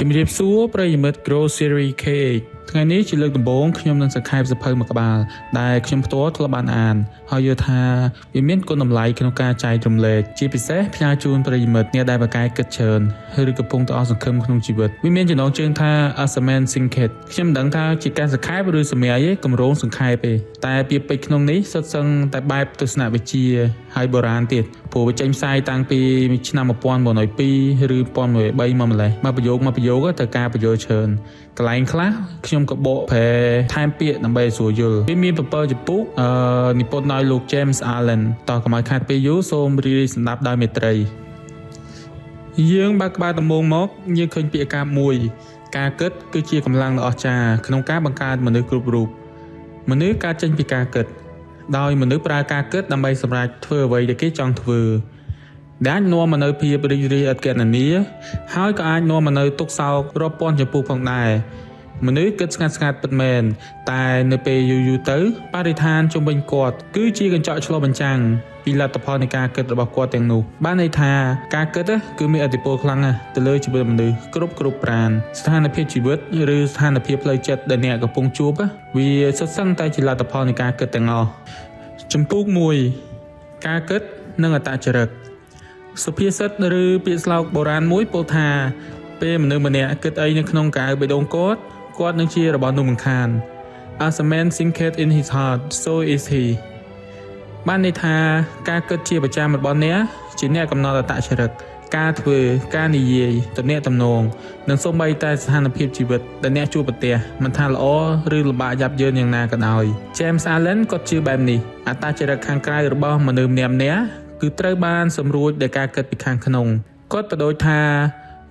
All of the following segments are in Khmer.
ជំរាបសួរប្រិយមិត្ត Grow Series KH ថ្ងៃនេះជាលើកដំបូងខ្ញុំនឹងសង្ខេបសៀវភៅមួយក្បាលដែលខ្ញុំផ្ទាល់ធ្លាប់បានអានហើយយល់ថាវាមានគុណតម្លៃក្នុងការចែករំលែកជាពិសេសផ្ញើជូនប្រិយមិត្តអ្នកដែលបកកែគិតច្រើនឬកំពុងតែអស់សង្ឃឹមក្នុងជីវិតវាមានចំណងជើងថា As a Man Thinketh ខ្ញុំមិនដឹងថាជាការសង្ខេបឬសម្រាយទេគម្រោងសង្ខេបទេតែពាក្យពេចន៍ក្នុងនេះសុទ្ធសឹងតែបែបទស្សនវិជ្ជាហើយបុរាណទៀតព្រោះវាចេញផ្សាយតាំងពីឆ្នាំ1902ឬ1903មកម្លេះមកប្រយោគមកប្រយោគត្រូវការបញ្យល់ច្រើនកន្លែងខ្លះខ្ញុំក៏បកប្រែថែមពាក្យដើម្បីឲ្យស្រួលយល់វាមាន7ជំពូកអឺនិពន្ធដោយលោក James Allen តោះកុំឲ្យខាតពេលយូរសូមរីករាយស្ដាប់ដោយមេត្រី យើងបើកក្បាលដំបូងមកយើងឃើញពាក្យកាព្យមួយ ការគិតគឺជាកម្លាំងដ៏អស្ចារ្យក្នុងការបង្កើតមនុស្សគ្រប់រូបមនុស្សកើតចេញពីការគិត ដោយមនុស្សប្រើការគិតដើម្បីសម្រេចធ្វើអ្វីដែលគេចង់ធ្វើដែលអាចនាំមកនូវភាពរីករាយឥតគណនាហើយក៏អាចនាំមកនូវទុក្ខសោករាប់ពាន់ចំពោះផងដែរមនុស្សគិតស្ងាត់ស្ងាត់ពិតមែនតែនៅពេលយូរយូរទៅបរិស្ថានជុំវិញគាត់គឺជាកញ្ចក់ឆ្លុះបញ្ចាំងពីលទ្ធផលនៃការគិតរបស់គាត់ទាំងនោះបានន័យថាការគិតគឺមានឥទ្ធិពលខ្លាំងណាស់ទៅលើជីវិតមនុស្សគ្រប់គ្រប់ប្រាណស្ថានភាពជីវិតឬស្ថានភាពផ្លូវចិត្តដែលអ្នកកំពុងជួបវាសុទ្ធសឹងតែជាលទ្ធផលនៃការគិតទាំងអស់ជំពូក1ការគិតនិងអត្តចរិតសុភាសិតឬពាក្យស្លោកបុរាណមួយពោលថាពេលមនុស្សម្នាក់គិតអីនៅក្នុងកៅបេះដូងគាត់គាត់នឹងជារបស់នោះមិនខាន As a man thinketh in his heart, so is he. បានន័យថាការគិតជាប្រចាំរបស់អ្នកជាអ្នកកំណត់អត្តចរិតការធ្វើការនិយាយទំនាក់ទំនងនិងសូម្បីតែស្ថានភាពជីវិតដែលអ្នកជួបប្រទះមិនថាល្អឬលំបាកយ៉ាប់យ៉ឺនយ៉ាងណាក៏ដោយ James Allen គាត់ជឿបែបនេះអត្តចរិតខាងក្រៅរបស់មនុស្សម្នាក់ៗគឺត្រូវបានសម្រួចដោយការគិតពីខាងក្នុងគាត់បដូចថា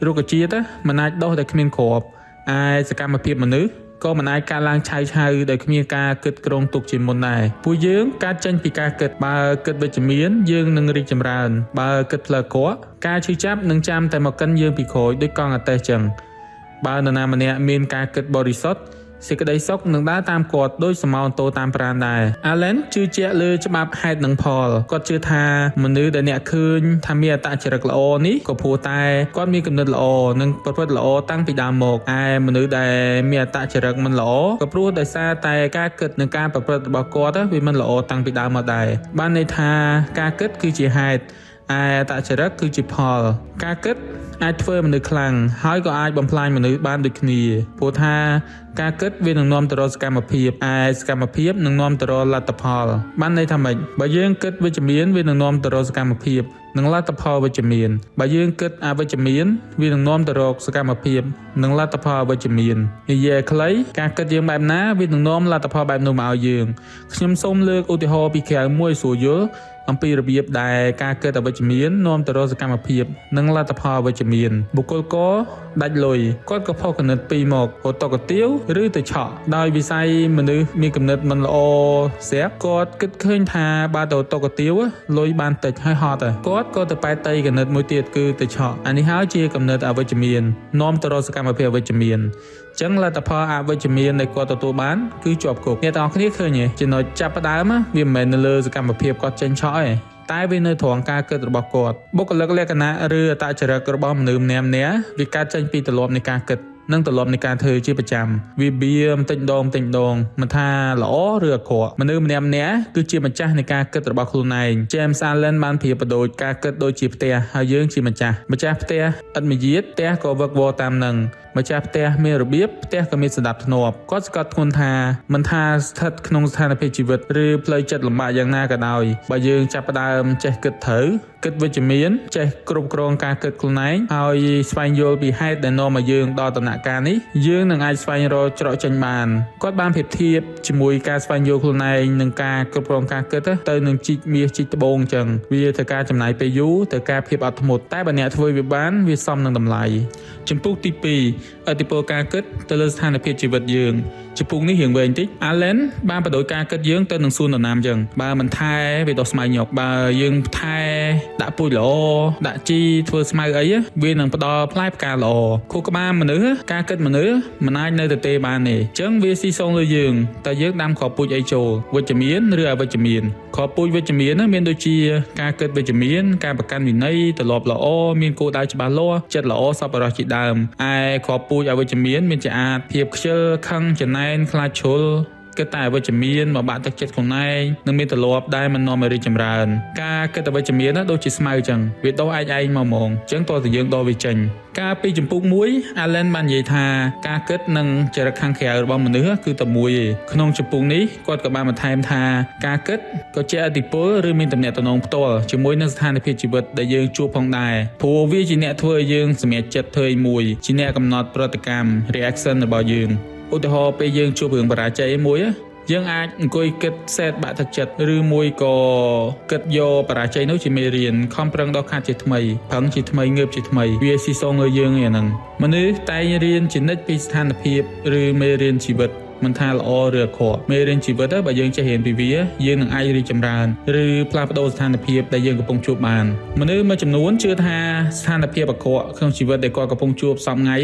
រុក្ខជាតិមិនអាចដុះដោយគ្មានគ្រាប់ឯសកម្មភាពមនុស្សក៏មិនអាចកើតឡើងឆៅឆៅដោយគ្មានការគិតគ្រោងទុកជាមុនដែរពួកយើងកើតចេញពីការគិតបើគិតវិជ្ជមានយើងនឹងរីកចម្រើន បើគិតផ្លូវអាក្រក់ការឈឺចាប់នឹងចាំតែមកកិនយើងពីក្រោយដូចកង់អាតេសចឹងបើនរណាម្នាក់មានការគិតបរិសុទ្ធសេចក្តីសុខនឹងដើរតាមគាត់ដោយស្រមោលតោតាមប្រាណដែរអាឡែនជឿជាក់លើច្បាប់ហេតុនិងផលគាត់ជឿថាមនុស្សដែលអ្នកឃើញថាមានអត្តចរិតល្អនេះក៏ព្រោះតែគាត់មានគំនិតល្អនិងប្រព្រឹត្តល្អតាំងពីដើមមកឯមនុស្សដែលមានអត្តចរិតមិនល្អក៏ព្រោះដោយសារតែការគិតនិងការប្រព្រឹត្តរបស់គាត់វាមិនល្អតាំងពីដើមមកដែរបានន័យថាការគិតគឺជាហេតុឯអត្តចរិតគឺជាផលការគិតអាចធ្វើមនុស្សខ្លាំងហើយក៏អាចបំផ្លាញមនុស្សបានដូចគ្នាព្រោះថាការគិតវានឹងនាំទៅរកសកម្មភាពឯសកម្មភាពនឹងនាំទៅរកលទ្ធផលបានន័យថាម៉េចបើយើងគិតវិជ្ជមានវានឹងនាំទៅរកសកម្មភាពនិងលទ្ធផលវិជ្ជមានបើយើងគិតអវិជ្ជមានវានឹងនាំទៅរកសកម្មភាពនិងលទ្ធផលអវិជ្ជមាននិយាយឲ្យខ្លីការគិតយើងបែបណាវានឹងនាំលទ្ធផលបែបនោះមកឲ្យយើងខ្ញុំសូមលើកឧទាហរណ៍ពីក្រៅមួយស្រួលយល់អំពីរបៀបដែលការគិតអវិជ្ជមាននាំទៅរកសកម្មភាពនិងលទ្ធផលអវិជ្ជមានបុគ្គលកដាច់លុយគាត់ក៏ផុសគំនិតពីរមករត់តុកទៀវឬទៅឆក់ដោយវិស័យមនុស្សមានគំនិតមិនល្អស្រាប់គាត់គិតឃើញថាបើទៅតុកទៀវលុយបានតិចហើយហត់ហើយគាត់ក៏ទៅប៉ែតៃគំនិតមួយទៀតគឺទៅឆក់អានេះហើយជាគំនិតអវិជ្ជមាននាំទៅរកសកម្មភាពអវិជ្ជមានចឹងលទ្ធផលអវិជ្ជមានដែលគាត់ទទួលបានគឺជាប់គុកអ្នកទាំងអស់គ្នាឃើញទេចំណុចចាប់ផ្ដើមវាមិនមែននៅលើសកម្មភាពគាត់ចេញឆក់ទេតែវានៅត្រង់ការគិតរបស់គាត់បុគ្គលិកលក្ខណៈឬអត្តចរិតរបស់មនុស្សម្នាក់ៗវាកើតចេញពីទម្លាប់នៃការគិតនិងទម្លាប់នៃការធ្វើជាប្រចាំវាបៀបន្តិចម្ដងបន្តិចម្ដងមិនថាល្អឬអាក្រក់មនុស្សម្នាក់ៗគឺជាម្ចាស់នៃការគិតរបស់ខ្លួនឯង James Allen បានប្រៀបប្រដូចការគិតដូចជាផ្ទះហើយយើងជាម្ចាស់ម្ចាស់ផ្ទះឥតមាយាទផ្ទះក៏វឹកវរតាមនឹងម្ចាស់ផ្ទះមានរបៀបផ្ទះក៏មានសណ្ដាប់ធ្នាប់គាត់សង្កត់ធ្ងន់ថាមិនថាស្ថិតក្នុងស្ថានភាពជីវិតឬផ្លូវចិត្តលំបាកយ៉ាងណាក៏ដោយបើយើងចាប់ផ្ដើមចេះគិតត្រូវគិតវិជ្ជមានចេះគ្រប់គ្រងការគិតខ្លួនឯងហើយស្វែងយល់ពីហេតុដែលនាំឲ្យយើងដល់ដំណាក់កាលនេះយើងនឹងអាចស្វែងរកច្រកចេញបានគាត់បានប្រៀបធៀបជាមួយការស្វែងយល់ខ្លួនឯងនិងការគ្រប់គ្រងការគិតទៅនឹងជីកមាសជីកត្បូងអញ្ចឹងវាត្រូវការចំណាយពេលយូរត្រូវការភាពអត់ធ្មត់តែបើអ្នកធ្វើវាបានវាសមនឹងតម្លៃជំពូកទី2ឥទ្ធិពលការគិតទៅលើស្ថានភាពជីវិតយើងជំពូកនេះរៀងវែងតិច Allen បានបដូរការគិតយើងទៅនឹងសួនដំណាំអញ្ចឹងបើមិនថែវាដុះស្មៅញ៉ុកបើយើងថែ ដាក់ពូជល្អដាក់ជីធ្វើស្មៅអីវានឹងផ្ដល់ផ្លែផ្កាល្អខួរក្បាលមនុស្សការគិតមនុស្សមិនអាចនៅទទេបានទេអញ្ចឹងវាស៊ីសងលើយើងតើយើងដាំគ្រាប់ពូជអីចូលវិជ្ជមានឬអវិជ្ជមានគ្រាប់ពូជវិជ្ជមានមានដូចជាការគិតវិជ្ជមានការប្រកាន់វិន័យទម្លាប់ល្អមានគោលដៅច្បាស់លាស់ចិត្តល្អសប្បុរសជាដើមឯគ្រាប់ពូជអវិជ្ជមានមានជាអាចភាពខ្ជិលខឹងចំណែនខ្លាចជ្រុលគិតតែអវិជ្ជមានមកបាក់ទឹកចិត្តខ្លួនឯងនិងមានទម្លាប់ដែលមិននាំឲ្យរីកចម្រើនការគិតអវិជ្ជមានដូចជាស្មៅចឹងវាដុះឯងឯងមកហ្មងចឹងតើតើយើងដកវាចេញកាលពីចម្ពោះមួយអាឡែនបាននិយាយថាការគិតនិងចរិតខាងក្រៅរបស់មនុស្សគឺតែមួយឯងក្នុងចម្ពោះនេះគាត់ក៏បានបន្ថែមថាការគិតក៏ជាឥទ្ធិពលឬមានទំនាក់ទំនងផ្ទាល់ជាមួយនឹងស្ថានភាពជីវិតដែលយើងជួបផងដែរព្រោះវាជាអ្នកធ្វើឲ្យយើងសម្រេចចិត្តធ្វើអីមួយជាអ្នកកំណត់ប្រតិកម្ម reaction របស់យើងឧទាហរណ៍ពេលយើងជួបរឿងបរាជ័យមួយយើងអាចអង្គុយគិតសេតបាក់ទឹកចិត្តឬមួយក៏គិតយកបរាជ័យនោះជាមេរៀនខំប្រឹងដល់ខាត់ជាថ្មីប្រឹងជាថ្មីងើបជាថ្មីវាស៊ីសងលើយើងឯហ្នឹងមនុស្សតែងរៀនជានិច្ចពីស្ថានភាពឬមេរៀនជីវិតមិនថាល្អឬអាក្រក់មេរៀនជីវិតបើយើងចេះរៀនពីវាយើងនឹងអាចរីកចម្រើនឬផ្លាស់ប្ដូរស្ថានភាពដែលយើងកំពុងជួបបានមនុស្សមួយចំនួនជឿថាស្ថានភាពអាក្រក់ក្នុងជីវិតដែលគាត់កំពុងជួបសព្វថ្ងៃ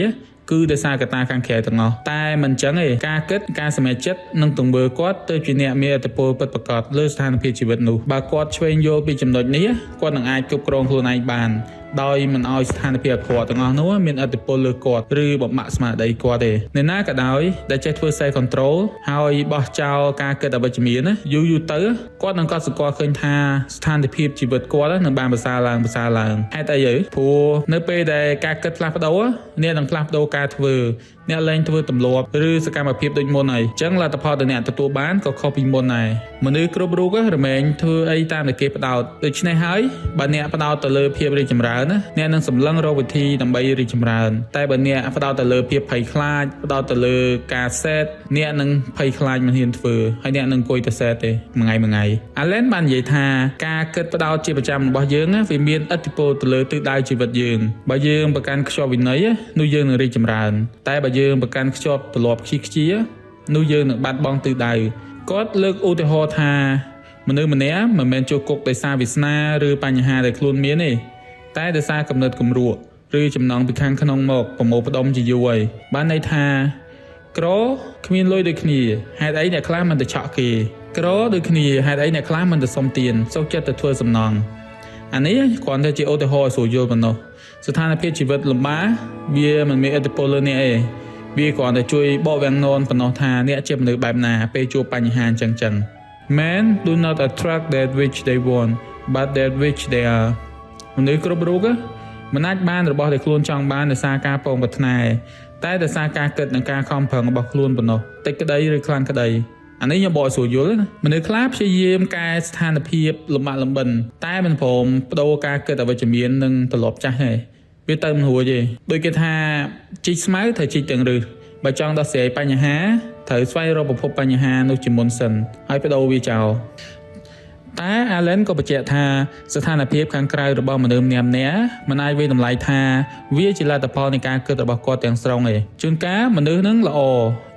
គឺដោយសារកត្តាខាងក្រៅទាំងអស់តែមិនចឹងទេការគិតការសម្រេចចិត្តនិងទង្វើគាត់ទៅជាអ្នកមានឥទ្ធិពលពិតប្រាកដលើស្ថានភាពជីវិតនោះបើគាត់ឆ្វេងយល់ពីចំណុចនេះគាត់នឹងអាចគ្រប់គ្រងខ្លួនឯងបានដោយមិនឲ្យស្ថានភាពអាក្រក់ទាំងអស់នោះមានឥទ្ធិពលលើគាត់ឬបំបាក់ស្មារតីគាត់ទេអ្នកណាក៏ដោយដែលចេះធ្វើ self control ហើយបោះចោលការគិតអវិជ្ជមានណាយូរយូរទៅគាត់នឹងកត់សម្គាល់ឃើញថាស្ថានភាពជីវិតគាត់នឹងបានប្រសើរឡើងប្រសើរឡើងហេតុអីទៅព្រោះនៅពេលដែលការគិតផ្លាស់ប្ដូរអ្នកនឹងផ្លាស់ប្ដូរការធ្វើអ្នកលែងធ្វើទម្លាប់ឬសកម្មភាពដូចមុនហើយអញ្ចឹងលទ្ធផលដែលអ្នកទទួលបានក៏ខុសពីមុនដែរមនុស្សគ្រប់រូបរមែងធ្វើអីតាមដែលគេផ្ដោតដូច្នេះហើយបើអ្នកផ្ដោតទៅលើភាពរីកចម្រើនណាអ្នកនឹងសម្លឹងរកវិធីដើម្បីរីកចម្រើនតែបើអ្នកផ្ដោតទៅលើភាពភ័យខ្លាចផ្ដោតទៅលើការសេតអ្នកនឹងភ័យខ្លាចមិនហ៊ានធ្វើហើយអ្នកនឹងអង្គុយទៅសេតទេមួយថ្ងៃមួយថ្ងៃអាឡែនបាននិយាយថាការគិតផ្ដោតជាប្រចាំរបស់យើងវាមានឥទ្ធិពលទៅលើទិសដៅជីវិតយើងបើយើងប្រកាន់ខ្ជាប់វិន័យនោះយើងនឹងរីកចម្រើនតែបើយើងប្រកាន់ខ្ជាប់ទម្លាប់ខ្ជិះខ្ជានោះយើងនឹងបាត់បង់ទិសដៅគាត់លើកឧទាហរណ៍ថាមនុស្សម្នាក់មិនមែនចូលគុកដោយសារវាសនាឬបញ្ហាដែលខ្លួនមានទេតែដោយសារកំណត់គម្រក់ឬចំណងពីខាងក្នុងមកប្រមូលផ្ដុំជាយូរហើយបានន័យថាក្រគ្មានលុយដូចគ្នាហេតុអីអ្នកខ្លះមិនទៅឆក់គេក្រដូចគ្នាហេតុអីអ្នកខ្លះមិនទៅសុំទានសុខចិត្តទៅធ្វើសំណងអានេះគ្រាន់តែជាឧទាហរណ៍ឲ្យស្រួលយល់ប៉ុណ្ណោះស្ថានភាពជីវិតលំបាកវាមិនមានឥទ្ធិពលលើអ្នកឯងវាគ្រាន់តែជួយបកវាំងននប៉ុណ្ណោះថាអ្នកជាមនុស្សបែបណាពេលជួបបញ្ហាអញ្ចឹងចឹង Men do not attract that which they want, but that which they are. មនុស្សគ្រប់រូបមិនអាចបានរបស់ដែលខ្លួនចង់បានដោយសារការប៉ងប្រាថ្នាតែដោយសារការគិតនិងការខំប្រឹងរបស់ខ្លួនប៉ុណ្ណោះតិចក្តីឬខ្លាំងក្តីអានេះខ្ញុំបកឲ្យស្រួលយល់ណាមនុស្សខ្លះព្យាយាមកែស្ថានភាពលំបាកលំបិនតែមិនព្រមបដូរការគិតអវិជ្ជមាននិងត្រឡប់ចាស់ទេវាទៅមិនរួចទេដូចគេថាជីកស្មៅត្រូវជីកទាំងរឹសបើចង់ដោះស្រាយបញ្ហាត្រូវស្វែងរកប្រភពបញ្ហានោះជាមុនសិនហើយបដូរវាចោលតែអាឡែនក៏បញ្ជាក់ថាស្ថានភាពខាងក្រៅរបស់មនុស្សម្នាក់ៗមិនអាចវាយតម្លៃថាវាជាលទ្ធផលនៃការគិតរបស់គាត់ទាំងស្រុងទេជួនកាលមនុស្សនឹងល្អ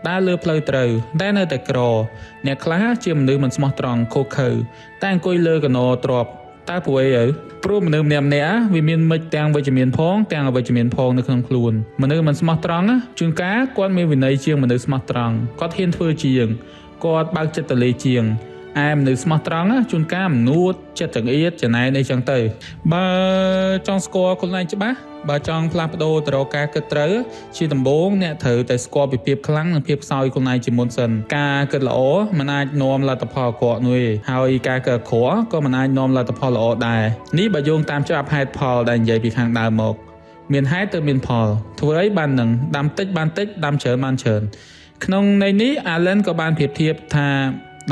ដើរលើផ្លូវត្រូវតែនៅតែក្រអ្នកខ្លះជាមនុស្សមិនស្មោះត្រង់ខុសខើតែអង្គុយលើកណទ្របតើព្រោះអីទៅព្រោះមនុស្សម្នាក់ៗវាមានមិចទាំងវិជ្ជមានផងទាំងអវិជ្ជមានផងនៅក្នុងខ្លួនមនុស្សមិនស្មោះត្រង់ជួនកាលគាត់មានវិន័យជាងមនុស្សស្មោះត្រង់គាត់ហ៊ានធ្វើជាងគាត់បើកចិត្តទលេជាងឯមនុស្សស្មោះត្រង់ជួនកាលមនុស្សចិត្តចង្អៀតចំណែនអីចឹងទៅបើចង់ស្គាល់ខ្លួនឯងច្បាស់បើចង់ផ្លាស់ប្ដូរទៅរកការគិតត្រូវជាដំបូងអ្នកត្រូវតែស្គាល់ពីភាពខ្លាំងនិងភាពខ្សោយខ្លួនឯងជាមុនសិនការគិតល្អមិនអាចនាំលទ្ធផលអាក្រក់នោះទេហើយការគិតអាក្រក់ក៏មិនអាចនាំលទ្ធផលល្អដែរនេះបើយោងតាមច្បាប់ហេតុផលដែលនិយាយពីខាងដើមមកមានហេតុទៅមានផលធ្វើអីបាននឹងដាំតិចបានតិចដាំច្រើនបានច្រើនក្នុងន័យនេះអាឡែនក៏បានប្រៀបធៀបថា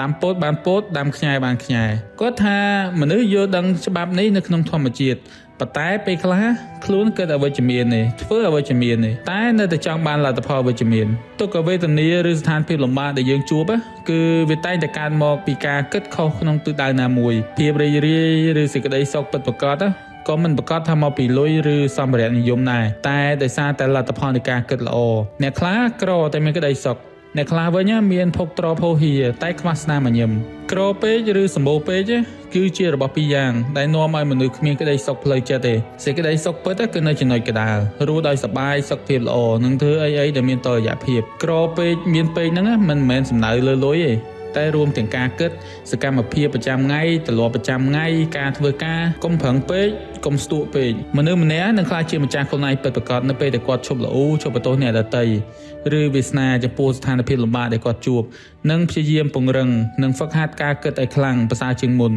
ដាំពោតបានពោតដាំខ្ញែបានខ្ញែគាត់ថាមនុស្សយល់ដឹងច្បាប់នេះនៅក្នុងធម្មជាតិប៉ុន្តែពេលខ្លះខ្លួនគិតអវិជ្ជមាននេះធ្វើអវិជ្ជមាននេះតែនៅតែចង់បានលទ្ធផលវិជ្ជមានទុក្ខវេទនាឬស្ថានភាពលំបាកដែលយើងជួបគឺវាតែងតែកើតមកពីការគិតខុសក្នុងទិសដៅណាមួយភាពរីករាយឬសេចក្តីសុខពិតប្រាកដក៏មិនប្រកាសថាមកពីលុយឬសម្ភារៈនិយមដែរតែដោយសារតែលទ្ធផលនៃការគិតល្អអ្នកខ្លះក្រតែមានក្តីសុខ អ្នកខ្លះវិញមានភោគទ្រព្យហូរហៀតែខ្វះស្នាមញញឹមក្រពេកឬសម្បូរពេកគឺជារបស់ពីរយ៉ាងដែលនាំឲ្យមនុស្សគ្មានក្តីសុខផ្លូវចិត្តទេសេចក្តីសុខពិតគឺនៅចំណុចកណ្ដាលរស់ដោយសប្បាយសុខភាពល្អនិងធ្វើអីអីដែលមានតុល្យភាពក្រពេកមានពេកហ្នឹងមិនមែនសំដៅលើលុយទេតែរួមទាំងការគិតសកម្មភាពប្រចាំថ្ងៃទម្លាប់ប្រចាំថ្ងៃការធ្វើការកុំប្រឹងពេកកុំស្ទក់ពេកមនុស្សម្នាក់នឹងក្លាយជាម្ចាស់ខ្លួនឯងពិតប្រាកដនៅពេលដែលគាត់ឈប់ល្អូឈប់បន្ទោសអ្នកដទៃឬវាសនាចំពោះស្ថានភាពលំបាកដែលគាត់ជួបនិងព្យាយាមពង្រឹងនិងហ្វឹកហាត់ការគិតឲ្យខ្លាំងប្រសើរជាងមុន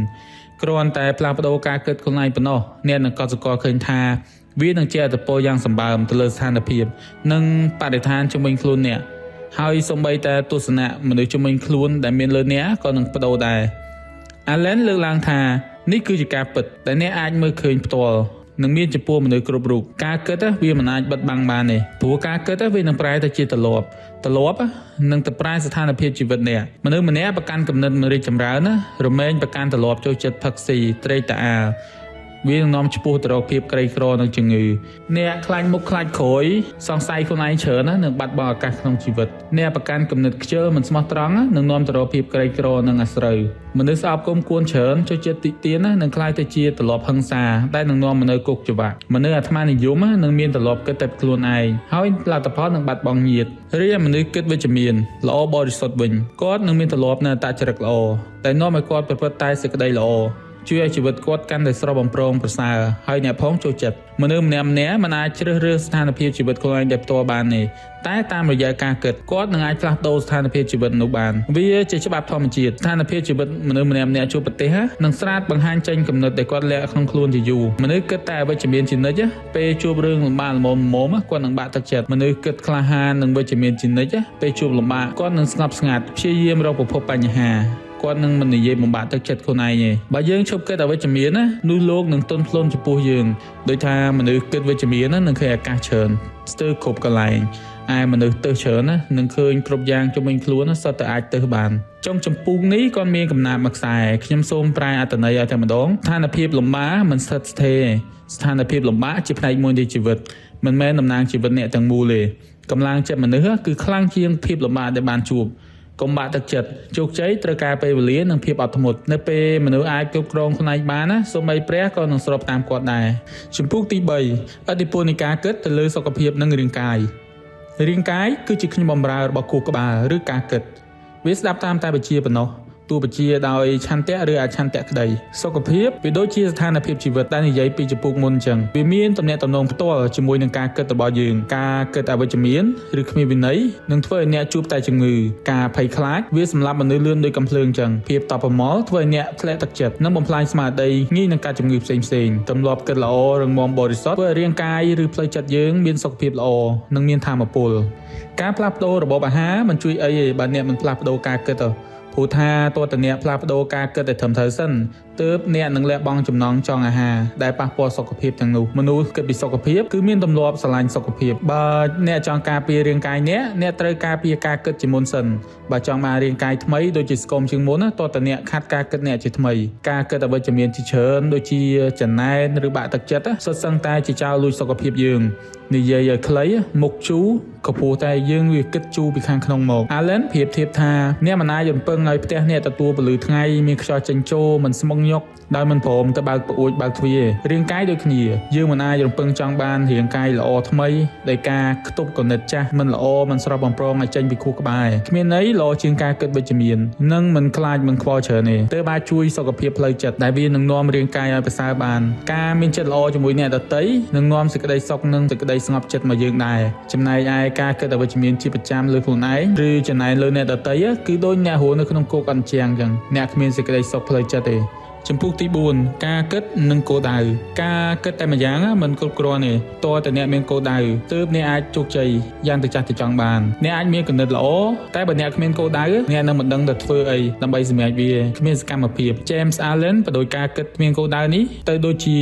គ្រាន់តែផ្លាស់ប្ដូរការគិតខ្លួនឯងប៉ុណ្ណោះអ្នកនឹងកត់សម្គាល់ឃើញថាវានឹងជះឥទ្ធិពលយ៉ាងសម្បើមទៅលើស្ថានភាពនិងបរិស្ថានជុំវិញខ្លួនអ្នកហើយសូម្បីតែទស្សនៈមនុស្សជុំវិញខ្លួនដែលមានលើអ្នកក៏នឹងប្ដូរដែរ អាឡែនលើកឡើងថានេះគឺជាការពិតដែលអ្នកអាចមើលឃើញផ្ទាល់និងមានចំពោះមនុស្សគ្រប់រូបការគិតវាមិនអាចបិទបាំងបានទេព្រោះការគិតវានឹងប្រែទៅជាទម្លាប់ទម្លាប់នឹងទៅប្រែស្ថានភាពជីវិតអ្នកមនុស្សម្នាក់ប្រកាន់គំនិតមិនរីកចម្រើនណារមែងប្រកាន់ទម្លាប់ចូលចិត្តផឹកស៊ីត្រេកតាអាលវានឹងនាំឆ្ពោះទៅរកភាពក្រីក្រនិងជំងឺអ្នកខ្លាចមុខខ្លាចក្រោយសង្ស័យខ្លួនឯងច្រើនណានឹងបាត់បង់ឱកាសក្នុងជីវិតអ្នកប្រកាន់គំនិតខ្ជិលមិនស្មោះត្រង់នឹងនាំទៅរកភាពក្រីក្រនិងអាស្រូវមនុស្សស្អប់គុំគួនច្រើនចូលចិត្តតិទៀនណានឹងក្លាយទៅជាទម្លាប់ហិង្សាដែលនឹងនាំមកនូវគុកច្បាក់មនុស្សអាត្មានិយមនឹងមានទម្លាប់គិតតែខ្លួនឯងហើយលទ្ធផលនឹងបាត់បង់ញាតិរីឯមនុស្សគិតវិជ្ជមានល្អបរិសុទ្ធវិញគាត់នឹងមានទម្លាប់នៅអត្តចរិតល្អតែនាំឲ្យគាត់ប្រព្រឹត្តតែសេចក្តីល្អជួយឲ្យជីវិតគាត់កាន់តែស្រស់បំព្រងប្រសើរហើយអ្នកផងចូលចិត្តមនុស្សម្នាក់ៗមិនអាចជ្រើសរើសស្ថានភាពជីវិតខ្លួនឯងដោយផ្ទាល់បានទេតែតាមរយៈការគិតគាត់នឹងអាចផ្លាស់ប្ដូរស្ថានភាពជីវិតនោះបានវាជាច្បាប់ធម្មជាតិស្ថានភាពជីវិតមនុស្សម្នាក់ៗជួបប្រទេសនឹងស្រាតបង្ហាញចេញគំនិតដែលគាត់លាក់ក្នុងខ្លួនជាយូរមនុស្សគិតតែអវិជ្ជមានជានិច្ចពេលជួបរឿងលំបាកល្មមៗគាត់នឹងបាក់ទឹកចិត្តមនុស្សគិតក្លាហាននិងវិជ្ជមានជានិច្ចពេលជួបលំបាកគាត់នឹងស្ងប់ស្ងាត់ព្យាយាមរកប្រភពបញ្ហាគាត់នឹងមិននិយាយបំបាក់ទឹកចិត្តខ្លួនឯងទេបើយើងឈប់គិតអវិជ្ជមានណានោះលោកនឹងទន់ភ្លន់ចំពោះយើងដោយថាមនុស្សគិតវិជ្ជមានណានឹងឃើញឱកាសច្រើនស្ទើរគ្រប់កន្លែងឯមនុស្សទើសច្រើនណានឹងឃើញគ្រប់យ៉ាងជុំវិញខ្លួនណាសុទ្ធតែអាចទើសបានចុងចម្ពោះនេះគាត់មានកំណាព្យមួយខ្សែខ្ញុំសូមប្រែអត្ថន័យឲ្យតែម្ដងស្ថានភាពលំបាកមិនស្ថិតស្ថេរស្ថានភាពលំបាកជាផ្នែកមួយនៃជីវិតមិនមែនតំណាងជីវិតអ្នកទាំងមូលទេកម្លាំងចិត្តមនុស្សគឺខ្លាំងជាងភាពលំបាកដែលបានជួបកុំបាក់ទឹកចិត្តជោគជ័យត្រូវការពេលវេលានិងភាពអត់ធ្មត់នៅពេលមនុស្សអាចគ្រប់គ្រងខ្លួនឯងបានណាសូម្បីព្រះក៏នឹងស្របតាមគាត់ដែរជំពូកទី3ឥទ្ធិពលនៃការគិតទៅលើសុខភាពនិងរាងកាយរាងកាយគឺជាខ្ញុំបម្រើរបស់ខួរក្បាលឬការគិតវាស្ដាប់តាមតែវិជាប៉ុណ្ណោះទោះបីជាដោយឆន្ទៈឬអឆន្ទៈក្តីសុខភាពវាដូចជាស្ថានភាពជីវិតដែលនិយាយពីចំពោះមុនអញ្ចឹងវាមានទំនាក់ទំនងផ្ទាល់ជាមួយនឹងការគិតរបស់យើងការគិតអវិជ្ជមានឬគ្មានវិន័យនឹងធ្វើឲ្យអ្នកជួបតែជំងឺការភ័យខ្លាចវាសម្លាប់មនុស្សលឿនដូចកាំភ្លើងអញ្ចឹងភាពតបប្រមល់ធ្វើឲ្យអ្នកធ្លាក់ទឹកចិត្តនិងបំផ្លាញស្មារតីងាយនឹងការជំងឺផ្សេងៗទម្លាប់គិតល្អរឹងមាំបរិសុទ្ធធ្វើឲ្យរាងកាយឬផ្លូវចិត្តយើងមានសុខភាពល្អនិងមានថាមពលការផ្លាស់ប្ដូររបបអាហារមិនជួយអីទេបើអ្នកមិនផ្លាស់ប្ដូរការគិតទេព្រោះថាតើតអ្នកផ្លាស់ប្ដូរការគិតឲ្យត្រឹមត្រូវសិនទើបអ្នកនឹងលះបង់ចំណងចង់អាហារដែលប៉ះពាល់សុខភាពទាំងនោះមនុស្សគិតពីសុខភាពគឺមានទម្លាប់ស្រឡាញ់សុខភាពបើអ្នកចង់ការពាររាងកាយអ្នកអ្នកត្រូវការពារការគិតជាមុនសិនបើចង់បានរាងកាយថ្មីដូចជាស្គមជាងមុនណាតើតអ្នកខាត់ការគិតអ្នកជាថ្មីការគិតអវិជ្ជមានជាច្រើនដូចជាចំណែនឬបាក់ទឹកចិត្តសុទ្ធសឹងតែជាចោលលួចសុខភាពយើងនិយាយឲ្យខ្លីមុខជូរក៏ព្រោះតែយើងវាគិតជូរពីខាងក្នុងមកអាឡែនប្រៀបធៀបថាអ្នកមិនអាចរំពឹងឲ្យផ្ទះអ្នកទទួលពន្លឺថ្ងៃមានខ្យល់ចេញចូលមិនស្មុគញុកដោយមិនព្រមទៅបើកប្អួចបើកទ្វាររាងកាយដូចគ្នាយើងមិនអាចរំពឹងចង់បានរាងកាយល្អថ្មីដោយការខ្ទប់គំនិតចាស់មិនល្អមិនស្រស់បំព្រងឲ្យចេញពីខួរក្បាលគ្មានន័យល្អជាងការគិតវិជ្ជមាននិងមិនខ្លាចមិនខ្វល់ច្រើនទេទើបអាចជួយសុខភាពផ្លូវចិត្តដែលវានឹងនាំរាងកាយឲ្យប្រសើរបានការមានចិត្តល្អជាមួយអ្នកដទៃនឹងនាំសេចក្តីសុខនិងសេចក្តីស្ងប់ចិត្តមកយើងដែរចំណែកឯការគិតអវិជ្ជមានជាប្រចាំលើខ្លួនឯងឬចំណែកលើអ្នកដទៃគឺដូចអ្នករស់នៅក្នុងគុកអញ្ចឹងអ្នកគ្មានសេចក្តីសុខផ្លូវចិត្តទេចំពោះទី4ការគិតនិងគោលដៅការគិតតែម្យ៉ាងមិនគ្រប់គ្រាន់ទេតើតែអ្នកមានគោលដៅទើបអ្នកអាចជោគជ័យយ៉ាងទៅចាស់ទៅចង់បានអ្នកអាចមានគំនិតល្អតែបើអ្នកគ្មានគោលដៅអ្នកនឹងមិនដឹងទៅធ្វើអីដើម្បីសម្រេចវាគ្មានសកម្មភាព James Allen បដោយការគិតគ្មានគោលដៅនេះទៅដូចជា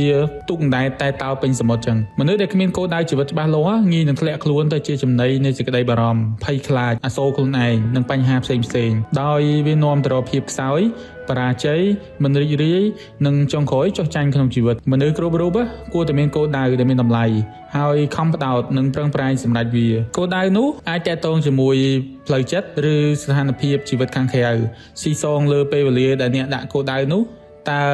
ទូកអណ្ដែតតែតោពេញសមុទ្រចឹងមនុស្សដែលគ្មានគោលដៅជីវិតច្បាស់លាស់ងាយនឹងធ្លាក់ខ្លួនទៅជាចំណីនៃសេចក្តីបារម្ភភ័យខ្លាចអាសូរខ្លួនឯងនិងបញ្ហាផ្សេងៗដោយវានាំទៅរកភាពខ្សោយ បរាជ័យមិនរីករាយនិងចុងក្រោយចុះចាញ់ក្នុងជីវិតមនុស្សគ្រប់រូបគួរតែមានគោលដៅដែលមានតម្លៃហើយខំផ្ដោតនិងប្រឹងប្រែងសម្រេចវាគោលដៅនោះអាចតាក់ទងជាមួយផ្លូវចិត្តឬស្ថានភាពជីវិតខាងក្រៅស៊ីសងលើពេលវេលាដែលអ្នកដាក់គោលដៅនោះតើ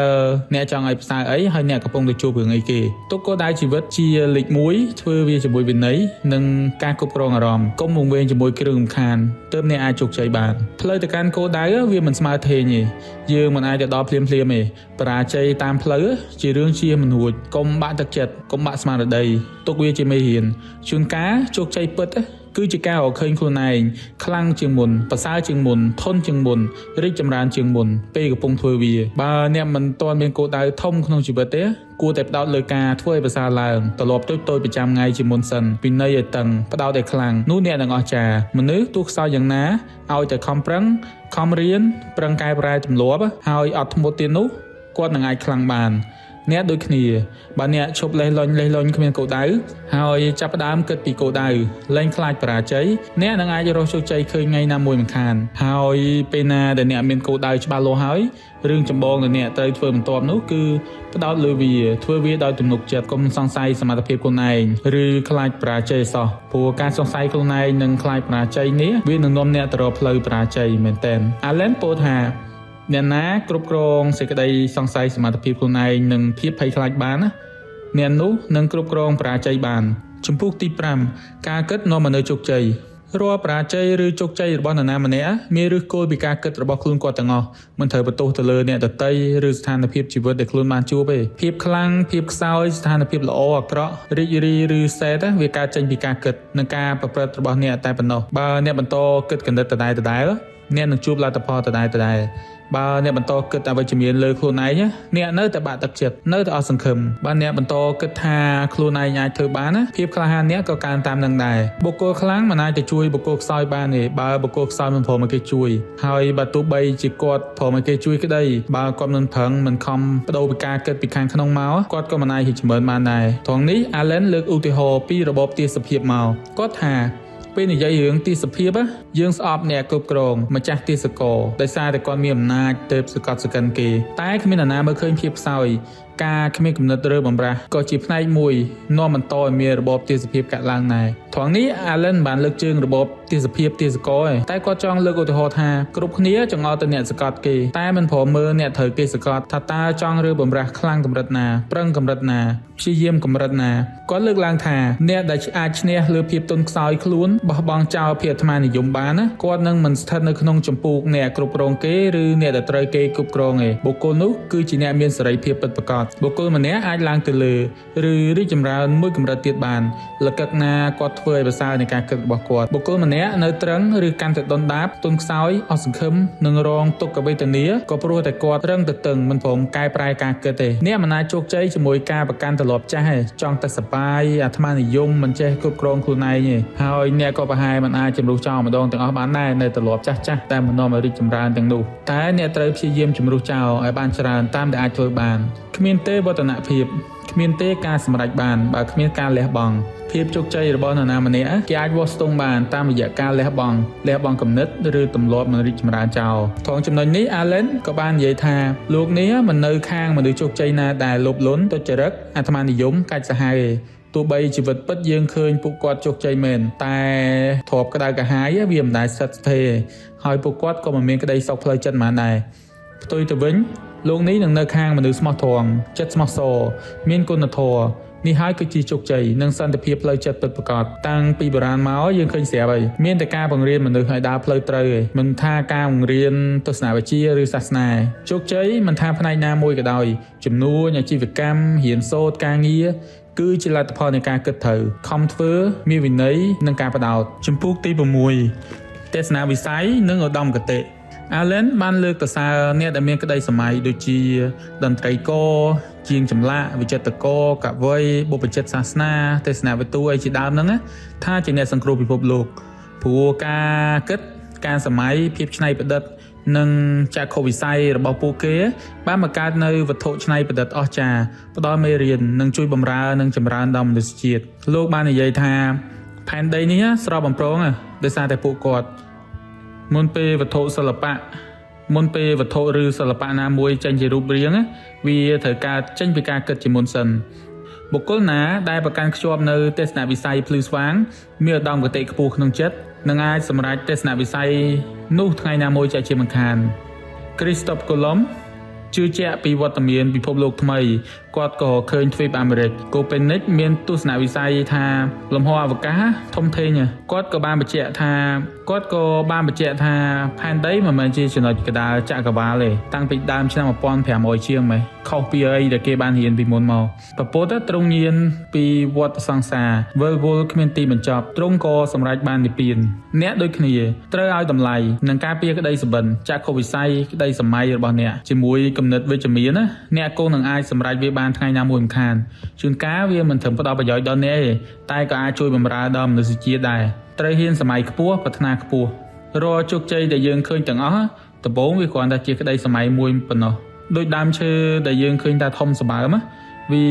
អ្នកចង់ឲ្យផ្សើអីហើយអ្នកកំពុងតែជួបរឿងអីគេទុកគោលដៅជីវិតជាលេខ1ធ្វើវាជាមួយវិន័យនិងការគ្រប់គ្រងអារម្មណ៍កុំវង្វេងជាមួយគ្រឿងរំខានទើបអ្នកអាចជោគជ័យបានផ្លូវទៅកាន់គោលដៅវាមិនស្មើធេងទេយើងមិនអាចទៅដល់ភ្លាមភ្លាមទេបរាជ័យតាមផ្លូវជារឿងជាមិនរួចកុំបាក់ទឹកចិត្តកុំបាក់ស្មារតីទុកវាជាមេរៀនជួនកាលជោគជ័យពិតគឺជាការរកឃើញខ្លួនឯងខ្លាំងជាងមុនប្រសើរជាងមុនធន់ជាងមុនរីកចម្រើនជាងមុនពេលកំពុងធ្វើវាបើអ្នកមិនទាន់មានគោលដៅធំក្នុងជីវិតទេគួរតែផ្ដោតលើការធ្វើឲ្យប្រសើរឡើងត្រឡប់តូចៗប្រចាំថ្ងៃជាមុនសិនពិន័យឲ្យតឹងផ្ដោតឲ្យខ្លាំងនោះអ្នកនឹងអស្ចារ្យមនុស្សទោះខ្សោយយ៉ាងណាឲ្យតែខំប្រឹងខំរៀនប្រឹងកែប្រែទម្លាប់ហើយអត់ធ្មត់ទៀតនោះគាត់នឹងអាចខ្លាំងបានអ្នកដូចគ្នាបើអ្នកឈប់លេះលុញលេះលុញគ្មានគោលដៅហើយចាប់ផ្ដើមគិតពីគោលដៅលែងខ្លាចបរាជ័យអ្នកនឹងអាចរកជោគជ័យឃើញថ្ងៃណាមួយមិនខានហើយពេលណាដែលអ្នកមានគោលដៅច្បាស់លាស់ហើយរឿងចម្បងដែលអ្នកត្រូវធ្វើបន្ទាប់នោះគឺផ្ដោតលើវាធ្វើវាដោយទំនុកចិត្តកុំសង្ស័យសមត្ថភាពខ្លួនឯងឬខ្លាចបរាជ័យសោះព្រោះការសង្ស័យខ្លួនឯងនិងខ្លាចបរាជ័យនេះវានឹងនាំអ្នកទៅរកផ្លូវបរាជ័យមែនទែនអាឡែនពោលថាអ្នកណាគ្រប់គ្រងសេចក្តីសង្ស័យសមត្ថភាពខ្លួនឯងនិងភាពភ័យខ្លាចបានណាអ្នកនោះនឹងគ្រប់គ្រងបរាជ័យបានជំពូកទី5ការគិតនាំមកនូវជោគជ័យរាល់បរាជ័យឬជោគជ័យរបស់នរណាម្នាក់មានឫសគល់ពីការគិតរបស់ខ្លួនគាត់ទាំងអស់មិនត្រូវបន្ទោសទៅលើអ្នកដទៃឬស្ថានភាពជីវិតដែលខ្លួនបានជួបទេភាពខ្លាំងភាពខ្សោយស្ថានភាពល្អអាក្រក់រីករាយឬសេតវាកើតចេញពីការគិតនិងការប្រព្រឹត្តរបស់អ្នកតែប៉ុណ្ណោះបើអ្នកបន្តគិតគណិតដដែលៗអ្នកនឹងជួបលទ្ធផលដដែលៗបើអ្នកបន្តគិតអវិជ្ជមានលើខ្លួនឯងអ្នកនៅតែបាក់ទឹកចិត្តនៅតែអស់សង្ឃឹមបើអ្នកបន្តគិតថាខ្លួនឯងអាចធ្វើបានណាភាពក្លាហានអ្នកក៏កើនតាមនឹងដែរបុគ្គលខ្លាំងមិនអាចទៅជួយបុគ្គលខ្សោយបានទេបើបុគ្គលខ្សោយមិនព្រមឲ្យគេជួយហើយបើទោះបីជាគាត់ព្រមឲ្យគេជួយក្តីបើគាត់មិនប្រឹងមិនខំបដូរពីការគិតពីខាងក្នុងមកគាត់ក៏មិនអាចរីកចម្រើនបានដែរត្រង់នេះ Allen លើកឧទាហរណ៍ពីរបបទាសភាពមកគាត់ថាពេលនិយាយរឿងទេសភាពយើងស្អប់អ្នកគ្រប់គ្រងម្ចាស់ទេសកលដោយសារតែគាត់មានអំណាចទៅសកត់សកិនគេតែគ្មាននរណាមើលឃើញភាពខ្សោយការគ្មានគំនិតរើបំរាស់ក៏ជាផ្នែកមួយនាំបន្តឲ្យមានរបបទេសភាពកាត់ឡើងដែរត្រង់នេះ Allen បានលើកជើងរបបទេសភាពទេសកលឯងតែគាត់ចង់លើកឧទាហរណ៍ថាគ្រប់គ្នាចង្អុលទៅអ្នកសកត់គេតែមិនព្រមមើលអ្នកត្រូវគេសកត់ថាតើចង់រើបំរាស់ខ្លាំងកម្រិតណាប្រឹងកម្រិតណាព្យាយាមកម្រិតណាគាត់លើកឡើងថាអ្នកដែលអាចឈ្នះលើភាពទន់ខ្សោយខ្លួនបោះបង់ចោលភាពអាត្មានិយមបានណាគាត់នឹងមិនស្ថិតនៅក្នុងចម្ពោះអ្នកគ្រប់គ្រងគេឬអ្នកដែលត្រូវគេគ្រប់គ្រងឯងបុគ្គលនោះគឺជាអ្នកមានសេរីភាពពិតប្រាកដបុគ្គលម្នាក់អាចឡើងទៅលើឬរីកចម្រើនមួយកម្រិតទៀតបានលកឹកណាគាត់ធ្វើឲ្យប្រសើរនៃការគិតរបស់គាត់បុគ្គលម្នាក់នៅត្រឹងឬកាន់តែដុនដាបទន់ខ្សោយអស់សង្ឃឹមនិងរងទុក្ខវេទនាក៏ព្រោះតែគាត់រឹងទៅតឹងមិនព្រមកែប្រែការគិតទេអ្នកមិនអាចជោគជ័យជាមួយការប្រកាន់ទម្លាប់ចាស់ទេចង់តែសបាយអាត្មានិយមមិនចេះគ្រប់គ្រងខ្លួនឯងទេហើយអ្នកក៏ប្រហែលមិនអាចជំរុះចោលម្ដងទាំងអស់បានដែរនៅទម្លាប់ចាស់ចាស់តែមិននាំឲ្យរីកចម្រើនទាំងនោះតែអ្នកត្រូវព្យាយាមជំរុះចោលឲ្យបានច្រើនតាមដែលអាចធ្វើបានគ្មានទេវឌ្ឍនភាពគ្មានទេការសម្រេចបានបើគ្មានការលះបង់ភាពជោគជ័យរបស់នរណាម្នាក់គេអាចវាស់ស្ទង់បានតាមរយៈការលះបង់លះបង់គំនិតឬទម្លាប់មិនរីកចម្រើនចោលត្រង់ចំណុចនេះ Allen ក៏បាននិយាយថាលោកនេះមិននៅខាងមនុស្សជោគជ័យណាដែលលោភលន់ទុច្ចរិតអាត្មានិយមកាច់សាហាវទេទោះបីជីវិតពិតយើងឃើញពួកគាត់ជោគជ័យមែនតែទ្របក្តៅក្រហាយវាមិនដែលស្ថិតស្ថេរហើយពួកគាត់ក៏មិនមានក្តីសុខផ្លូវចិត្តប៉ុន្មានដែរផ្ទុយទៅវិញលោកនេះនឹងនៅខាងមនុស្សស្មោះត្រង់ចិត្តស្មោះសរមានគុណធម៌នេះហើយគឺជាជោគជ័យនិងសន្តិភាពផ្លូវចិត្តពិតប្រាកដតាំងពីបុរាណមកយើងឃើញស្រាប់ហើយមានតែការបង្រៀនមនុស្សឲ្យដើរផ្លូវត្រូវឯងមិនថាការបង្រៀនទស្សនវិជ្ជាឬសាសនាជោគជ័យមិនថាផ្នែកណាមួយក៏ដោយជំនួញអាជីវកម្មរៀនសូត្រការងារគឺជាលទ្ធផលនៃការគិតត្រូវខំធ្វើមានវិន័យនិងការបដោតជំពូកទី6ទស្សនវិស័យនិងឧត្តមគតិ Allen បានលើកសរសើរអ្នកដែលមានក្តីសម័យដូចជាតន្ត្រីករជាងចម្លាក់វិចិត្រករកវីបុព្វជិតសាសនាទេសនវិទូអីជាដើមហ្នឹងថាជាអ្នកសង្គ្រោះពិភពលោកព្រោះការគិតការសម័យភាពច្នៃប្រឌិតនិងចក្ខុវិស័យរបស់ពួកគេបានបង្កើតនៅវត្ថុច្នៃប្រឌិតអស្ចារ្យផ្ដល់មេរៀននិងជួយបម្រើនិងចម្រើនដល់មនុស្សជាតិលោកបាននិយាយថាផែនដីនេះស្របបំប្រងដោយសារតែពួកគាត់មុនពេលវត្ថុសិល្បៈ មុនពេលវត្ថុឬសិល្បៈណាមួយចេញជារូបរាងវាត្រូវការចេញពីការគិតជាមុនសិនបុគ្គលណាដែលប្រកាន់ខ្ជាប់នៅទស្សនវិស័យភ្លឺស្វាងមានឧត្តមគតិខ្ពស់ក្នុងចិត្តនឹងអាចសម្រេចទស្សនវិស័យនោះថ្ងៃណាមួយជាក់ជាមិនខានគ្រីស្តូបកូឡុំជឿជាក់ពីវត្តមានពិភពលោកថ្មីគាត់ក៏ឃើញទ្វីបអាមេរិកកូពេនិកមានទស្សនវិស័យថាលំហអវកាសធំធេងគាត់ក៏បានបញ្ជាក់ថាគាត់ក៏បានបញ្ជាក់ថាផែនដីមិនមែនជាចំណុចកណ្ដាលចក្រវាលទេតាំងពីដើមឆ្នាំ1500ជាងម៉េះខុសពីអីដែលគេបានរៀនពីមុនមកពពុទ្ធទ្រង់ញៀនពីវដ្តសង្សារវិលវល់គ្មានទីបញ្ចប់ទ្រង់ក៏សម្រេចបាននិព្វានអ្នកដូចគ្នាត្រូវឲ្យតម្លៃនិងការពារក្តីសុបិនចក្ខុវិស័យក្តីសម័យរបស់អ្នកជាមួយគំនិតវិជ្ជមានណាអ្នកគង់នឹងអាចសម្រេចវាបានថ្ងៃណាមួយមិនខានជួនកាលវាមិនត្រឹមផ្ដល់ប្រយោជន៍ដល់អ្នកទេតែក៏អាចជួយបម្រើដល់មនុស្សជាតិដែរត្រូវហ៊ានសម័យខ្ពស់ប្រាថ្នាខ្ពស់រាល់ជោគជ័យដែលយើងឃើញទាំងអស់ដំបូងវាគ្រាន់តែជាក្តីសម័យមួយប៉ុណ្ណោះដូចដើមឈើដែលយើងឃើញថាធំសម្បើមវា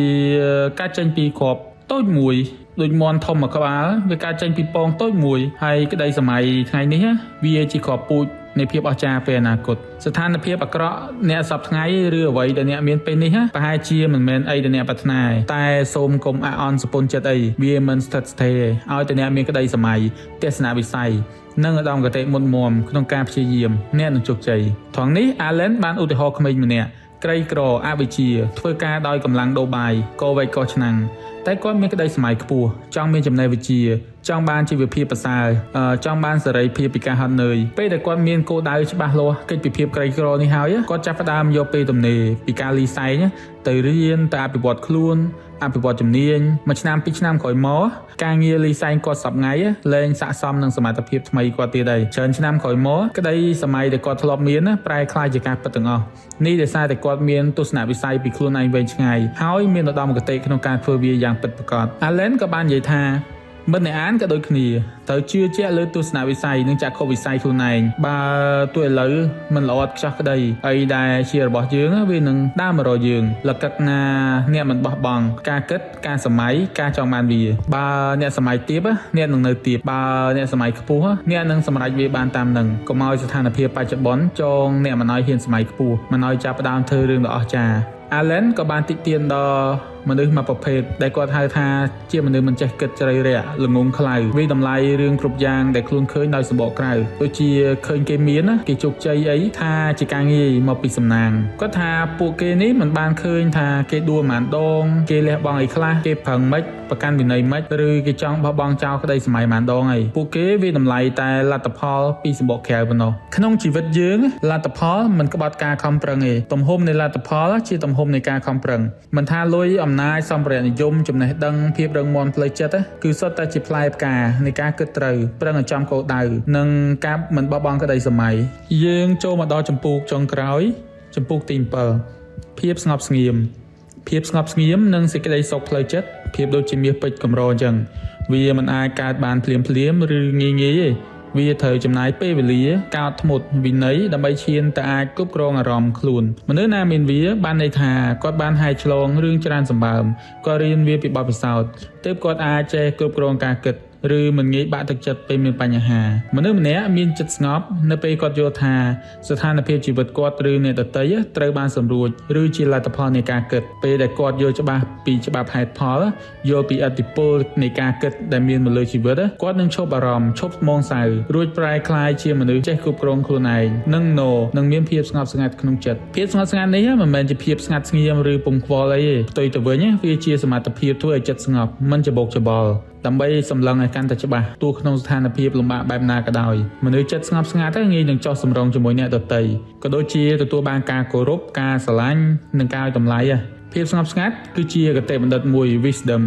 កាត់ចេញពីគ្រាប់តូចមួយដូចមន់ធំមួយក្បាលវាកាត់ចេញពីពងតូចមួយហើយក្តីសម័យថ្ងៃនេះវាជាគ្រាប់ពូជនៃភាពអស្ចារ្យពេលអនាគតស្ថានភាពអាក្រក់អ្នកសពថ្ងៃឬអ្វីដែលអ្នកមានពេលនេះប្រហែលជាមិនមែនអីដែលអ្នកប្រាថ្នាតែសូមកុំអាក់អន់សពន់ចិត្តអីវាមិនស្ថិតស្ថេរឲ្យតែអ្នកមានក្តីសម័យទស្សនវិស័យនិងឧត្តមគតិមុតមមក្នុងការព្យាយាមអ្នកនឹងជោគជ័យថងនេះ Allen បានឧទាហរណ៍ក្មេងម្នាក់ក្រីក្រអវិជ្ជាធ្វើការដោយកម្លាំងដូរបាយក៏វែកកោះឆ្នាំងតែគាត់មានក្តីសម័យខ្ពស់ចង់មានចំណេះវិជ្ជាចង់បានជីវភាពប្រសើរចង់បានសេរីភាពពីការហត់នឿយពេលដែលគាត់មានគោលដៅច្បាស់លាស់កិច្ចពីភាពក្រីក្រនេះហើយគាត់ចាប់ផ្ដើមយកពេលទំនេរពីការលីសែងទៅរៀនទៅអភិវឌ្ឍខ្លួនអភិវឌ្ឍជំនាញមួយឆ្នាំពីរឆ្នាំក្រោយមកការងារលីសែងគាត់សប្ងៃលែងស័ក្តិសមនឹងសមត្ថភាពថ្មីគាត់ទៀតហើយច្រើនឆ្នាំក្រោយមកក្តីសម័យដែលគាត់ធ្លាប់មានប្រែក្លាយជាការពិតទាំងអស់នេះដោយសារតែគាត់មានទស្សនវិស័យពីខ្លួនឯងវែងឆ្ងាយហើយមានឧត្តមគតិក្នុងការធ្វើវាយ៉ាងពិតប្រាកដ Allen ក៏បាននិយាយថាមិត្តអ្នកអានក៏ដូចគ្នាត្រូវជឿជាក់លើទស្សនវិស័យនិងចក្ខុវិស័យខ្លួនឯងបើទោះឥឡូវមិនល្អឥតខ្ចោះក្តីអីដែលជារបស់យើងវានឹងដើរមករកយើងលកឹកណាអ្នកមិនបោះបង់ការគិតការសម័យការចង់បានវាបើអ្នកសម័យទាបអ្នកនឹងនៅទាបបើអ្នកសម័យខ្ពស់អ្នកនឹងសម្រេចវាបានតាមនឹងកុំឲ្យស្ថានភាពបច្ចុប្បន្នចងអ្នកមិនឲ្យហ៊ានសម័យខ្ពស់មិនឲ្យចាប់ផ្ដើមធ្វើរឿងដ៏អស្ចារ្យ Allen ក៏បានតិទៀនដល់មនុស្សមួយប្រភេទដែលគាត់ហៅថាជាមនុស្សមិនចេះគិតជ្រៅរាក់ល្ងងខ្លៅវាតម្លៃរឿងគ្រប់យ៉ាងដែលខ្លួនឃើញដោយសម្បកក្រៅដូចជាឃើញគេមានគេជោគជ័យអីថាជាការងាយមកពីសំណាងគាត់ថាពួកគេនេះមិនបានឃើញថាគេដួលប៉ុន្មានដងគេលះបង់អីខ្លះគេប្រឹងមិនប្រកាន់វិន័យមិនឬគេចង់បោះបង់ចោលក្តីសម័យប៉ុន្មានដងអីពួកគេវាតម្លៃតែលទ្ធផលពីសម្បកក្រៅប៉ុណ្ណោះក្នុងជីវិតយើងលទ្ធផលមិនក្បត់ការខំប្រឹងទេទំហំនៃលទ្ធផលជាទំហំនៃការខំប្រឹងមិនថាលុយអំណាចសម្ភារៈនិយមចំណេះដឹងភាពរឹងមាំផ្លូវចិត្តគឺសុទ្ធតែជាផ្លែផ្កានៃការគិតត្រូវប្រឹងឲ្យចំគោលដៅនិងការមិនបោះបង់ក្តីសម័យយើងចូលមកដល់ចម្ពោះចុងក្រោយចម្ពោះទី7ភាពស្ងប់ស្ងៀមភាពស្ងប់ស្ងៀមនិងសេចក្តីសុខផ្លូវចិត្តភាពដូចជាមាសពេជ្រកម្រអញ្ចឹងវាមិនអាចកើតបានភ្លាមភ្លាមឬងាយងាយទេវាត្រូវចំណាយពេលវេលាកោតធ្មត់វិន័យដើម្បីឈានទៅអាចគ្រប់គ្រងអារម្មណ៍ខ្លួនមនុស្សណាមានវាបានន័យថាគាត់បានហែកឆ្លងរឿងច្រើនសម្បើមគាត់រៀនវាពីបទពិសោធន៍ទើបគាត់អាចចេះគ្រប់គ្រងការគិតឬមិនងាយបាក់ទឹកចិត្តពេលមានបញ្ហាមនុស្សម្នាក់មានចិត្តស្ងប់នៅពេលគាត់យល់ថាស្ថានភាពជីវិតគាត់ឬអ្នកដទៃត្រូវបានសម្រួចឬជាលទ្ធផលនៃការគិតពេលដែលគាត់យល់ច្បាស់ពីច្បាប់ហេតុផលយល់ពីឥទ្ធិពលនៃការគិតដែលមានមកលើជីវិតគាត់នឹងឈប់អារម្មណ៍ឈប់មងសៅរួចប្រែក្លាយជាមនុស្សចេះគ្រប់គ្រងខ្លួនឯងនិងណនឹងមានភាពស្ងប់ស្ងាត់ក្នុងចិត្តភាពស្ងប់ស្ងាត់នេះមិនមែនជាភាពស្ងាត់ស្ងៀមឬពុំខ្វល់អីទេផ្ទុយទៅវិញវាជាសមត្ថភាពធ្វើឲ្យចិត្តស្ងប់មិនច្បោកច្បល់ដើម្បីសម្លឹងឲ្យកាន់តែច្បាស់ទោះក្នុងស្ថានភាពលំបាកបែបណាក៏ដោយមនុស្សចិត្តស្ងប់ស្ងាត់ទៅងាយនឹងចោះសម្រងជាមួយអ្នកដទៃក៏ដូចជាទទួលបានការគោរពការស្រឡាញ់និងការឲ្យតម្លៃភាពស្ងប់ស្ងាត់គឺជាគតិបណ្ឌិតមួយ wisdom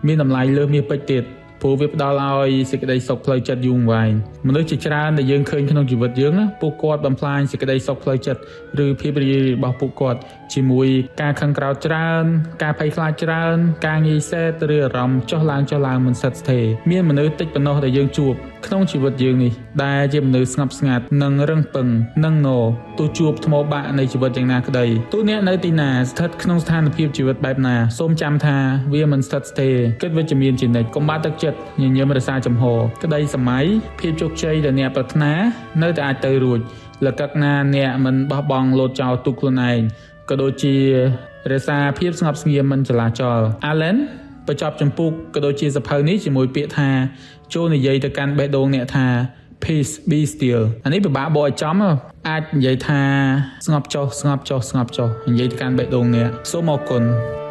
មានតម្លៃលើសមាសពេជ្រទៀតព្រោះវាផ្ដល់ឲ្យសេចក្តីសុខផ្លូវចិត្តយូរអង្វែងមនុស្សជាច្រើនដែលយើងឃើញក្នុងជីវិតយើងពួកគាត់បំផ្លាញសេចក្តីសុខផ្លូវចិត្តឬភាពរីករាយរបស់ពួកគាត់ជាមួយការខឹងក្រោធច្រើនការភ័យខ្លាចច្រើនការងាយសេតឬអារម្មណ៍ចុះឡើងចុះឡើងមិនស្ថិតស្ថេរមានមនុស្សតិចប៉ុណ្ណោះដែលយើងជួបក្នុងជីវិតយើងនេះដែលជាមនុស្សស្ងប់ស្ងាត់និងរឹងប៉ឹងនិងណទោះជួបថ្មបាក់នៃជីវិតយ៉ាងណាក្តីទោះអ្នកនៅទីណាស្ថិតក្នុងស្ថានភាពជីវិតបែបណាសូមចាំថាវាមិនស្ថិតស្ថេរគិតវិជ្ជមានជានិច្ចកុំបាក់ទឹកចិត្តញញឹមរក្សាចំហក្តីសម័យភាពជោគជ័យដែលអ្នកប្រាថ្នានៅតែអាចទៅរួច លកឹកណាអ្នកមិនបោះបង់លោតចោលទូកខ្លួនឯងក៏ដូចជារក្សាភាពស្ងប់ស្ងៀមមិនចលាចល Allen បញ្ចប់ចម្ពោះក៏ដូចជាសភៅនេះជាមួយពាក្យថាចូលនិយាយទៅកាន់បេះដូងអ្នកថា "Peace, be still." អានេះពិបាកបកឲ្យចំហ៎អាចនិយាយថាស្ងប់ចុះស្ងប់ចុះស្ងប់ចុះនិយាយទៅកាន់បេះដូងអ្នកសូមអរគុណ។